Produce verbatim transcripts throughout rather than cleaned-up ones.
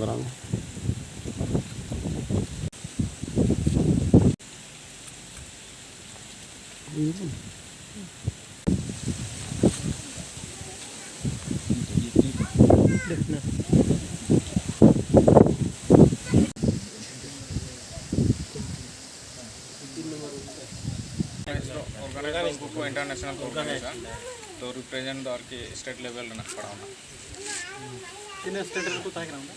ᱫᱟᱨᱟᱢ᱾ ᱚᱨᱜᱟᱱᱟᱭᱤᱡ ᱫᱚ ᱩᱱᱠᱩ ᱠᱚ ᱤᱱᱴᱟᱨᱱᱮᱥᱱᱟᱞ ᱠᱚ ᱚᱨᱜᱟᱱᱟᱭᱤᱡᱟ᱾ ᱛᱚ ᱨᱤᱯᱨᱮᱡᱮᱱᱴ ᱫᱚ ᱟᱨᱠᱤ ᱥᱴᱮᱴ ᱞᱮᱵᱮᱞ ᱨᱮᱱᱟᱜ ᱯᱟᱲᱟᱣᱱᱟ᱾ ᱛᱤᱱᱟᱹᱜ ᱥᱴᱮᱴ ᱨᱮᱱ ᱠᱚ ᱛᱟᱦᱮᱸ ᱠᱟᱱᱟ ᱚᱸᱰᱮ?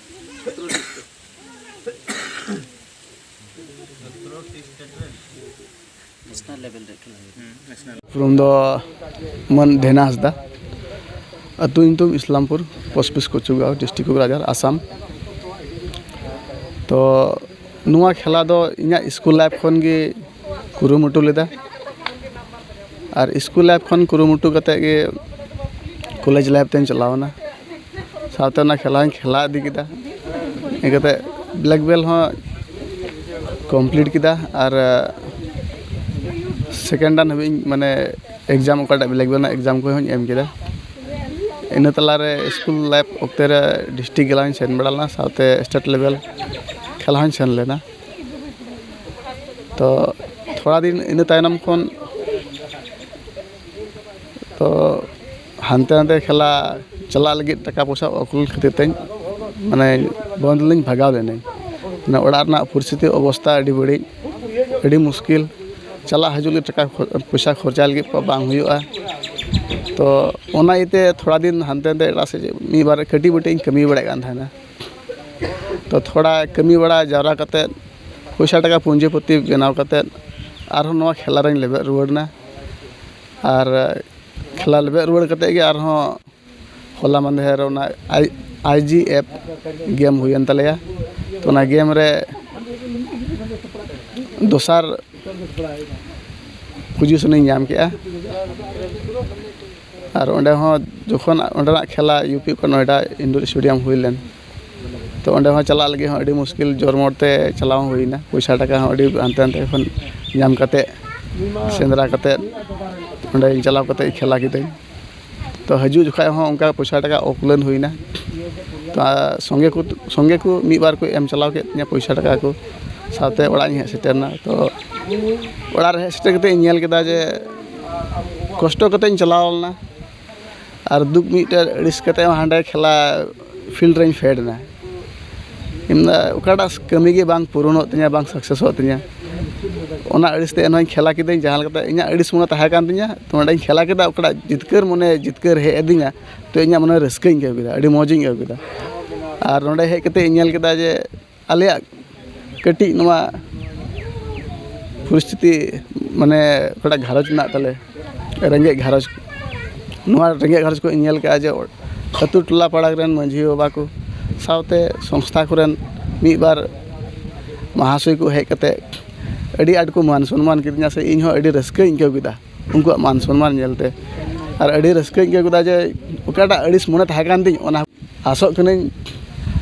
ᱥᱚᱛᱨᱚ ᱴᱤ ᱥᱴᱮᱴ ᱨᱮ᱾ ᱱᱮᱥᱱᱟᱞ ᱞᱮᱵᱮᱞ ᱨᱮ ᱠᱷᱮᱞ ᱦᱩᱭᱩᱜᱼᱟ᱾ ᱦᱩᱸ, ᱱᱮᱥᱱᱟᱞ᱾ ᱩᱯᱨᱩᱢ ᱫᱚ ᱢᱟᱹᱱ ᱫᱷᱮᱱᱟ ᱦᱟᱸᱥᱫᱟ, ᱟᱹᱛᱩ ᱧᱩᱛᱩᱢ Islampur, post office Kochugaon, district Kokrajhar, Assam. ᱛᱚ ᱱᱚᱣᱟ ᱠᱷᱮᱞᱟ ᱫᱚ ᱤᱧᱟᱹᱜ ᱥᱠᱩᱞ ᱞᱟᱭᱤᱯᱷ ᱠᱷᱚᱱ ᱜᱮ ᱠᱩᱨᱩᱢᱩᱴᱩ ᱞᱮᱫᱟ, ᱟᱨ ᱥᱠᱩᱞ ᱞᱟᱭᱤᱯᱷ ᱠᱷᱚᱱ ᱠᱩᱨᱩᱢᱩᱴᱩ ᱠᱟᱛᱮᱫ ᱜᱮ ᱠᱚᱞᱮᱡᱽ ᱞᱟᱭᱤᱯᱷ ᱛᱮᱧ ᱪᱟᱞᱟᱣ ᱮᱱᱟ᱾ ᱥᱟᱶᱛᱮ ᱚᱱᱟ ᱠᱷᱮᱞᱟ ᱦᱚᱸᱧ ᱠᱷᱮᱞᱟ ᱤᱫᱤ ᱠᱮᱫᱟ᱾ ᱤᱱᱟᱹ ᱠᱟᱛᱮᱫ ᱵᱞᱮᱠ ᱵᱮᱞ ᱦᱚᱸ ᱠᱚᱢᱯᱞᱤᱴ ᱠᱮᱫᱟ, ᱟᱨ ᱥᱮᱠᱮᱱᱰ ᱰᱟᱱ ᱦᱟᱹᱵᱤᱡ ᱤᱧ, ᱢᱟᱱᱮ, ᱮᱠᱡᱟᱢ, ᱚᱠᱟᱴᱟᱜ ᱵᱞᱮᱠ ᱵᱮᱞ ᱨᱮᱱᱟᱜ ᱮᱠᱡᱟᱢ ᱠᱚᱦᱚᱸᱧ ᱮᱢ ᱠᱮᱫᱟ᱾ ᱤᱱᱟᱹ ᱛᱟᱞᱟᱨᱮ ᱥᱠᱩᱞ ᱞᱟᱭᱤᱯᱷ ᱚᱠᱛᱮ ᱨᱮ ᱰᱤᱥᱴᱨᱤᱠᱴ ᱜᱮᱞᱟ ᱦᱚᱸᱧ ᱥᱮᱱ ᱵᱟᱲᱟ ᱞᱮᱱᱟ, ᱥᱟᱶᱛᱮ ᱥᱴᱮᱴ ᱞᱮᱵᱮᱞ ᱠᱷᱮᱞᱟ ᱦᱚᱸᱧ ᱥᱮᱱ ᱞᱮᱱᱟ᱾ ᱛᱚ ᱛᱷᱚᱲᱟ ᱫᱤᱱ ᱤᱱᱟᱹ ᱛᱟᱭᱱᱚᱢ ᱠᱷᱚᱱ ᱛᱚ ᱦᱟᱱᱛᱮ ᱱᱟᱛᱮ ᱠᱷᱮᱞᱟ ᱪᱟᱞᱟᱜ ᱞᱟᱹᱜᱤᱫ ᱴᱟᱠᱟ ᱯᱚᱭᱥᱟ ᱚᱠᱩᱞ ᱠᱷᱟᱹᱛᱤᱨ ᱛᱮᱧ, ᱢᱟᱱᱮ, ᱵᱚᱱᱫᱽ ᱞᱤᱧ ᱵᱷᱟᱜᱟᱣ ᱞᱮᱱᱟᱹᱧ᱾ ᱢᱟᱱᱮ, ᱚᱲᱟᱜ ᱨᱮᱱᱟᱜ ᱯᱚᱨᱤᱥᱛᱷᱤᱛᱤ ᱚᱵᱚᱥᱛᱟ ᱟᱹᱰᱤ ᱵᱟᱹᱲᱤᱡ, ᱟᱹᱰᱤ ᱢᱩᱥᱠᱤᱞ᱾ ᱪᱟᱞᱟᱜ ᱦᱤᱡᱩᱜ ᱞᱟᱹᱜᱤᱫ ᱴᱟᱠᱟ ᱠᱷᱚ-, ᱯᱚᱭᱥᱟ ᱠᱷᱚᱨᱪᱟ ᱞᱟᱹᱜᱤᱫ ᱵᱟᱝ ᱦᱩᱭᱩᱜᱼᱟ᱾ ᱛᱚ ᱚᱱᱟ ᱤᱭᱟᱹᱛᱮ ᱛᱷᱚᱲᱟ ᱫᱤᱱ ᱦᱟᱱᱛᱮ ᱱᱟᱛᱮ ᱮᱴᱟᱜ ᱥᱮᱫ ᱢᱤᱫ ᱵᱟᱨ ᱠᱟᱹᱴᱤᱡ ᱢᱟᱹᱴᱤᱡ ᱤᱧ ᱠᱟᱹᱢᱤ ᱵᱟᱲᱟᱭᱮᱫ ᱠᱟᱱ ᱛᱟᱦᱮᱱᱟ᱾ ᱛᱚ ᱛᱷᱚᱲᱟ ᱠᱟᱹᱢᱤ ᱵᱟᱲᱟ ᱡᱟᱣᱨᱟ ᱠᱟᱛᱮᱫ, ᱯᱚᱭᱥᱟ ᱴᱟᱠᱟ ᱯᱩᱸᱡᱤ ᱯᱟᱹᱛᱤ ᱵᱮᱱᱟᱣ ᱠᱟᱛᱮᱫ, ᱟᱨᱦᱚᱸ ᱱᱚᱣᱟ ᱠᱷᱮᱞᱟ ᱨᱮᱧ ᱞᱮᱵᱮᱫ ᱨᱩᱣᱟᱹᱲ ᱮᱱᱟ᱾ ᱟᱨ ᱠᱷᱮᱞᱟ ᱞᱮᱵᱮᱫ ᱨᱩᱣᱟᱹᱲ ᱠᱟᱛᱮᱫ ᱜᱮ ᱟᱨᱦᱚᱸ ᱦᱚᱞᱟ ᱢᱟᱫᱷᱮᱨ ᱚᱱᱟ ᱟᱭ-, ᱟᱭ ᱡᱤ ᱮᱯᱷ ᱜᱮᱢ ᱦᱩᱭᱮᱱ ᱛᱟᱞᱮᱭᱟ᱾ ᱛᱚ ᱚᱱᱟ ᱜᱮᱢ ᱨᱮ ᱫᱚᱥᱟᱨ ᱯᱚᱡᱤᱥᱚᱱᱤᱧ ᱧᱟᱢ ᱠᱮᱜᱼᱟ᱾ ᱟᱨ ᱚᱸᱰᱮ ᱦᱚᱸ ᱡᱚᱠᱷᱚᱱ ᱚᱸᱰᱮᱱᱟᱜ ᱠᱷᱮᱞᱟ ᱭᱩ ᱯᱤ ᱠᱷᱚᱱ ᱱᱚᱭᱰᱟ ᱤᱱᱰᱳᱨ ᱥᱴᱮᱰᱤᱭᱟᱢ ᱦᱩᱭ ᱞᱮᱱ, ᱛᱚ ᱚᱸᱰᱮ ᱦᱚᱸ ᱪᱟᱞᱟᱜ ᱞᱟᱹᱜᱤᱫ ᱦᱚᱸ ᱟᱹᱰᱤ ᱢᱩᱥᱠᱤᱞ, ᱡᱳᱨᱢᱳᱲ ᱛᱮ ᱪᱟᱞᱟᱣ ᱦᱚᱸ ᱦᱩᱭᱱᱟ, ᱯᱚᱭᱥᱟ ᱴᱟᱠᱟ ᱦᱚᱸ ᱟᱹᱰᱤ ᱦᱟᱱᱛᱮ ᱱᱟᱛᱮ ᱠᱷᱚᱱ ᱧᱟᱢ ᱠᱟᱛᱮᱫ, ᱥᱮᱸᱫᱽᱨᱟ ᱠᱟᱛᱮᱫ, ᱚᱸᱰᱮ ᱪᱟᱞᱟᱣ ᱠᱟᱛᱮᱫ ᱠᱷᱮᱞᱟ ᱠᱤᱫᱟᱹᱧ᱾ ᱛᱚ ᱦᱤᱡᱩᱜ ᱡᱚᱠᱷᱟᱡ ᱦᱚᱸ ᱚᱱᱠᱟ ᱯᱚᱭᱥᱟ ᱴᱟᱠᱟ ᱚᱠᱩᱞᱟᱹᱱ ᱦᱩᱭᱱᱟ᱾ ᱛᱚ, ᱥᱚᱸᱜᱮ ᱠᱚ ᱥᱚᱸᱜᱮ ᱠᱚ ᱢᱤᱫ ᱵᱟᱨ ᱠᱚ ᱮᱢ ᱪᱟᱞᱟᱣ ᱠᱮᱫ ᱛᱤᱧᱟᱹ ᱯᱚᱭᱥᱟ ᱴᱟᱠᱟ ᱠᱚ᱾ ᱥᱟᱶᱛᱮ ᱚᱲᱟᱜ ᱤᱧ ᱦᱮᱡ ᱥᱮᱴᱮᱨ ᱮᱱᱟ᱾ ᱛᱚ, ᱚᱲᱟᱜ ᱨᱮ ᱦᱮᱡ ᱥᱮᱴᱮᱨ ᱠᱟᱛᱮ ᱤᱧ ᱧᱮᱞ ᱠᱮᱫᱟ ᱡᱮ ᱠᱚᱥᱴᱚ ᱠᱟᱛᱮ ᱤᱧ ᱪᱟᱞᱟᱣ ᱞᱮᱱᱟ, ᱟᱨ ᱫᱩᱠ ᱢᱤᱫᱴᱮᱱ ᱟᱹᱲᱤᱥ ᱠᱟᱛᱮ ᱦᱚᱸ ᱦᱟᱸᱰᱮ ᱠᱷᱮᱞᱟ ᱯᱷᱤᱞᱰ ᱨᱮᱧ ᱯᱷᱮᱰ ᱮᱱᱟ᱾ ᱤᱧ ᱫᱚ ᱚᱠᱟᱴᱟᱜ ᱠᱟᱹᱢᱤ ᱜᱮ ᱵᱟᱝ ᱯᱩᱨᱚᱱᱚᱜ ᱛᱤᱧᱟᱹ, ᱵᱟᱝ ᱥᱟᱠᱥᱮᱥᱚᱜ ᱛᱤᱧᱟᱹ, ᱚᱱᱟ ᱟᱹᱲᱤᱥ ᱛᱮ ᱮᱱᱦᱚᱸᱧ ᱠᱷᱮᱞᱟ ᱠᱤᱫᱟᱹᱧ᱾ ᱡᱟᱦᱟᱸ ᱞᱮᱠᱟᱛᱮ ᱤᱧᱟᱹᱜ ᱟᱹᱲᱤᱥ ᱢᱚᱱᱮ ᱛᱟᱦᱮᱸ ᱠᱟᱱ ᱛᱤᱧᱟᱹ, ᱛᱚ ᱚᱸᱰᱮᱧ ᱠᱷᱮᱞᱟ ᱠᱮᱫᱟ, ᱚᱠᱟᱴᱟᱜ ᱡᱤᱛᱠᱟᱹᱨ ᱢᱚᱱᱮ ᱡᱤᱛᱠᱟᱹᱨ ᱦᱮᱡ ᱟᱹᱫᱤᱧᱟ, ᱛᱚ ᱤᱧᱟᱹᱜ ᱢᱚᱱᱮ ᱨᱟᱹᱥᱠᱟᱹᱧ ᱟᱹᱭᱠᱟᱹᱣ ᱠᱮᱫᱟ, ᱟᱹᱰᱤ ᱢᱚᱡᱽ ᱤᱧ ᱟᱹᱭᱠᱟᱹᱣ ᱠᱮᱫᱟ᱾ ᱟᱨ ᱱᱚᱸᱰᱮ ᱦᱮᱡ ᱠᱟᱛᱮ ᱤᱧ ᱧᱮᱞ ᱠᱮᱫᱟ ᱡᱮ ᱟᱞᱮᱭᱟᱜ ᱠᱟᱹᱴᱤᱡ ᱱᱚᱣᱟ ᱯᱚᱨᱤᱥᱛᱷᱤᱛᱤ, ᱢᱟᱱᱮ ᱚᱠᱟᱴᱟᱜ ᱜᱷᱟᱨᱚᱸᱡᱽ ᱢᱮᱱᱟᱜ ᱛᱟᱞᱮ, ᱨᱮᱸᱜᱮᱡ ᱜᱷᱟᱨᱚᱸᱡᱽ, ᱱᱚᱣᱟ ᱨᱮᱸᱜᱮᱡ ᱜᱷᱟᱨᱚᱸᱡᱽ ᱠᱚ ᱧᱮᱞ ᱠᱮᱫᱼᱟ ᱡᱮ ᱟᱹᱛᱩ ᱴᱚᱞᱟ ᱯᱟᱲᱟ ᱨᱮᱱ ᱢᱟᱹᱡᱷᱤ ᱵᱟᱵᱟ ᱠᱚ ᱥᱟᱶᱛᱮ ᱥᱚᱝᱥᱛᱷᱟ ᱠᱚᱨᱮᱱ ᱢᱤᱫ ᱵᱟᱨ ᱢᱟᱦᱟᱥᱚᱭ ᱠᱚ ᱦᱮᱡ ᱠᱟᱛᱮ ᱟᱹᱰᱤ ᱟᱸᱴ ᱠᱚ ᱢᱟᱱ ᱥᱚᱱᱢᱟᱱ ᱠᱤᱫᱤᱧᱟ, ᱥᱮ ᱤᱧ ᱦᱚᱸ ᱟᱹᱰᱤ ᱨᱟᱹᱥᱠᱟᱹᱧ ᱟᱹᱭᱠᱟᱹᱣ ᱠᱮᱫᱟ ᱩᱱᱠᱩᱣᱟᱜ ᱢᱟᱱ ᱥᱚᱱᱢᱟᱱ ᱧᱮᱞᱛᱮ᱾ ᱟᱨ ᱟᱹᱰᱤ ᱨᱟᱹᱥᱠᱟᱹᱧ ᱟᱹᱭᱠᱟᱹᱣ ᱠᱮᱫᱟ ᱡᱮ ᱚᱠᱟᱴᱟᱜ ᱟᱹᱲᱤᱥ ᱢᱚᱱᱮ ᱛᱟᱦᱮᱸ ᱠᱟᱱ ᱛᱤᱧ, ᱚᱱᱟ ᱟᱥᱚᱜ ᱠᱟᱹᱱᱟᱹᱧ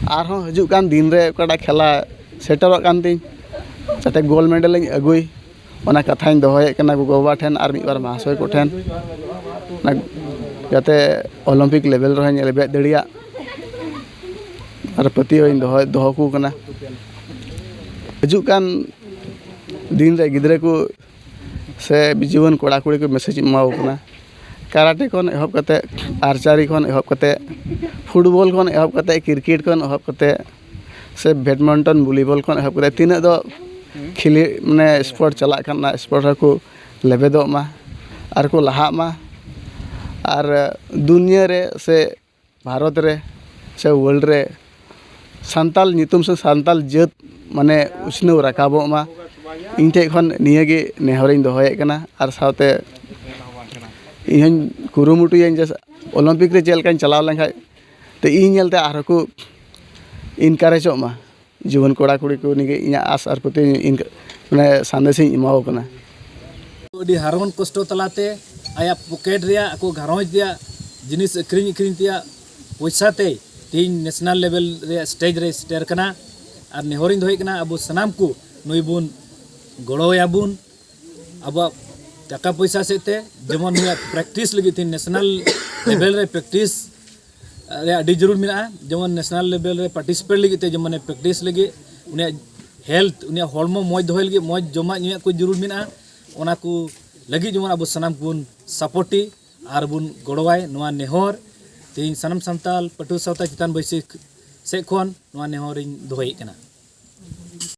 ᱟᱨᱦᱚᱸ ᱦᱤᱡᱩᱜ ᱠᱟᱱ ᱫᱤᱱ ᱨᱮ ᱚᱠᱟᱴᱟᱜ ᱠᱷᱮᱞᱟ ᱥᱮᱴᱮᱨᱚᱜ ᱠᱟᱱ ᱛᱤᱧ, ᱡᱟᱛᱮ ᱜᱳᱞᱰ ᱢᱮᱰᱮᱞ ᱤᱧ ᱟᱹᱜᱩᱭ᱾ ᱚᱱᱟ ᱠᱟᱛᱷᱟᱧ ᱫᱚᱦᱚᱭᱮᱫ ᱠᱟᱱᱟ ᱜᱚᱜᱚ ᱵᱟᱵᱟ ᱴᱷᱮᱱ ᱟᱨ ᱢᱤᱫ ᱵᱟᱨ ᱢᱟᱦᱟᱥᱚᱭ ᱠᱚᱴᱷᱮᱱ, ᱚᱱᱟ ᱡᱟᱛᱮ ᱚᱞᱤᱢᱯᱤᱠ ᱞᱮᱵᱮᱞ ᱨᱮᱦᱚᱸᱧ ᱞᱮᱵᱮᱫ ᱫᱟᱲᱮᱭᱟᱜ᱾ ᱟᱨ ᱯᱟᱹᱛᱭᱟᱹᱣ ᱤᱧ ᱫᱚᱦᱚ ᱫᱚᱦᱚ ᱟᱠᱚ ᱠᱟᱱᱟ᱾ ᱦᱤᱡᱩᱜ ᱠᱟᱱ ᱫᱤᱱ ᱨᱮ ᱜᱤᱫᱽᱨᱟᱹ ᱠᱚ ᱥᱮ ᱡᱩᱣᱟᱹᱱ ᱠᱚᱲᱟ ᱠᱩᱲᱤ ᱠᱚ ᱢᱮᱥᱮᱡᱽ ᱤᱧ ᱮᱢᱟᱣ ᱠᱟᱱᱟ᱾ ᱠᱟᱨᱟᱴᱮ ᱠᱷᱚᱱ ᱮᱦᱚᱵ ᱠᱟᱛᱮ, ᱟᱨᱪᱟᱨᱤ ᱠᱷᱚᱱ ᱮᱦᱚᱵ ᱠᱟᱛᱮ, ᱯᱷᱩᱴᱵᱚᱞ ᱠᱷᱚᱱ ᱮᱦᱚᱵ ᱠᱟᱛᱮ, ᱠᱨᱤᱠᱮᱴ ᱠᱷᱚᱱ ᱮᱦᱚᱵ ᱠᱟᱛᱮ, ᱥᱮ ᱵᱮᱰᱢᱤᱱᱴᱚᱱ, ᱵᱷᱚᱞᱤᱵᱚᱞ ᱠᱷᱚᱱ ᱮᱦᱚᱵ ᱠᱟᱛᱮ, ᱛᱤᱱᱟᱹᱜ ᱫᱚ ᱠᱷᱮᱞᱮ ᱢᱟᱱᱮ ᱥᱯᱳᱨᱴ ᱪᱟᱞᱟᱜ ᱠᱟᱱᱟ, ᱚᱱᱟ ᱥᱯᱳᱨᱴ ᱨᱮᱠᱚ ᱞᱮᱵᱮᱫᱚᱜ ᱢᱟ ᱟᱨ ᱠᱚ ᱞᱟᱦᱟᱜ ᱢᱟ᱾ ᱟᱨ ᱫᱩᱱᱤᱭᱟᱹ ᱨᱮ ᱥᱮ ᱵᱷᱟᱨᱚᱛ ᱨᱮ ᱥᱮ ᱣᱟᱨᱞᱰ ᱨᱮ ᱥᱟᱱᱛᱟᱞ ᱧᱩᱛᱩᱢ ᱥᱮ ᱥᱟᱱᱛᱟᱞ ᱡᱟᱹᱛ ᱢᱟᱱᱮ ᱩᱪᱷᱱᱟᱹᱣ ᱨᱟᱠᱟᱵᱚᱜ ᱢᱟ᱾ ᱤᱧ ᱴᱷᱮᱡ ᱠᱷᱚᱱ ᱱᱤᱭᱟᱹ ᱜᱮ ᱱᱮᱦᱚᱨᱤᱧ ᱫᱚᱦᱚᱭᱮᱫ ᱠᱟᱱᱟ᱾ ᱟᱨ ᱥᱟᱶᱛᱮ ᱤᱧ ᱦᱚᱧ ᱠᱩᱨᱩᱢᱩᱴᱩᱭᱟᱹᱧ ᱡᱮ ᱚᱞᱤᱢᱯᱤᱠ ᱨᱮ ᱪᱮᱫ ᱞᱮᱠᱟᱧ ᱪᱟᱞᱟᱣ ᱞᱮᱱᱠᱷᱟᱡ ᱛᱮ ᱤᱧ ᱧᱮᱞᱛᱮ ᱟᱨᱦᱚᱸ ᱠᱚ ᱤᱱᱠᱟᱨᱮᱡᱚᱜ ᱢᱟ ᱡᱩᱣᱟᱹᱱ ᱠᱚᱲᱟ ᱠᱩᱲᱤ ᱠᱚ᱾ ᱱᱤᱭᱟᱹ ᱜᱮ ᱤᱧᱟᱹᱜ ᱟᱥ ᱟᱨ ᱯᱟᱹᱛᱭᱟᱹᱣ ᱤᱧ ᱤᱱᱠᱟ-, ᱢᱟᱱᱮ ᱥᱟᱸᱫᱮᱥᱤᱧ ᱮᱢᱟᱣ ᱠᱟᱱᱟ᱾ ᱟᱹᱰᱤ ᱦᱟᱨᱚᱱ ᱠᱚᱥᱴᱚ ᱛᱟᱞᱟᱛᱮ ᱟᱭᱟᱜ ᱯᱚᱠᱮᱴ ᱨᱮᱭᱟᱜ, ᱟᱠᱚ ᱜᱷᱟᱨᱚᱸᱡᱽ ᱨᱮᱭᱟᱜ ᱡᱤᱱᱤᱥ ᱟᱹᱠᱷᱨᱤᱧ ᱟᱹᱠᱷᱨᱤᱧ ᱛᱮᱭᱟᱜ ᱯᱚᱭᱥᱟ ᱛᱮ ᱛᱮᱦᱮᱧ ᱱᱮᱥᱱᱟᱞ ᱞᱮᱵᱮᱞ ᱨᱮᱭᱟᱜ ᱥᱴᱮᱡᱽ ᱨᱮ ᱥᱮᱴᱮᱨ ᱠᱟᱱᱟ᱾ ᱟᱨ ᱱᱮᱦᱚᱨᱤᱧ ᱫᱚᱦᱚᱭᱮᱫ ᱠᱟᱱᱟ, ᱟᱵᱚ ᱥᱟᱱᱟᱢ ᱠᱚ ᱱᱩᱭ ᱵᱚᱱ ᱜᱚᱲᱚᱣᱟᱭᱟ ᱵᱚᱱ ᱟᱵᱚᱣᱟᱜ ᱴᱟᱠᱟ ᱯᱚᱭᱥᱟ ᱥᱮᱫ ᱛᱮ, ᱡᱮᱢᱚᱱ ᱱᱩᱭᱟᱜ ᱯᱨᱮᱠᱴᱤᱥ ᱞᱟᱹᱜᱤᱫ ᱛᱮ ᱱᱮᱥᱱᱟᱞ ᱞᱮᱵᱮᱞ ᱨᱮ ᱯᱨᱮᱠᱴᱤᱥ ᱨᱮᱭᱟᱜ ᱟᱹᱰᱤ ᱡᱟᱹᱨᱩᱲ ᱢᱮᱱᱟᱜᱼᱟ᱾ ᱡᱮᱢᱚᱱ ᱱᱮᱥᱱᱟᱞ ᱞᱮᱵᱮᱞ ᱨᱮ ᱯᱟᱨᱴᱤᱥᱤᱯᱮᱴ ᱞᱟᱹᱜᱤᱫ ᱛᱮ ᱡᱮᱢᱚᱱ ᱯᱨᱮᱠᱴᱤᱥ ᱞᱟᱹᱜᱤᱫ, ᱩᱱᱤᱭᱟᱜ ᱦᱮᱞᱛᱷ, ᱩᱱᱤᱭᱟᱜ ᱦᱚᱲᱢᱚ ᱢᱚᱡᱽ ᱫᱚᱦᱚᱭ ᱞᱟᱹᱜᱤᱫ ᱢᱚᱡᱽ ᱡᱚᱢᱟᱜ ᱧᱩᱣᱟᱜ ᱠᱚ ᱡᱟᱹᱨᱩᱲ ᱢᱮᱱᱟᱜᱼᱟ᱾ ᱚᱱᱟ ᱠᱚ ᱞᱟᱹᱜᱤᱫ ᱡᱮᱢᱚᱱ ᱟᱵᱚ ᱥᱟᱱᱟᱢ ᱠᱚᱵᱚᱱ ᱥᱟᱯᱳᱨᱴᱤ ᱟᱨ ᱵᱚᱱ ᱜᱚᱲᱚᱣᱟᱭ, ᱱᱚᱣᱟ ᱱᱮᱦᱚᱨ ᱛᱮᱦᱮᱧ ᱥᱟᱱᱟᱢ ᱥᱟᱱᱛᱟᱲ ᱯᱟᱹᱴᱷᱩᱣᱟᱹ ᱥᱟᱶᱛᱟ ᱪᱮᱛᱟᱱ ᱵᱟᱹᱭᱥᱤ ᱥᱮᱫ ᱠᱷᱚᱱ ᱱᱚᱣᱟ ᱱᱮᱦᱚᱨᱤᱧ ᱫᱚᱦᱚᱭᱮᱫ ᱠᱟᱱᱟ᱾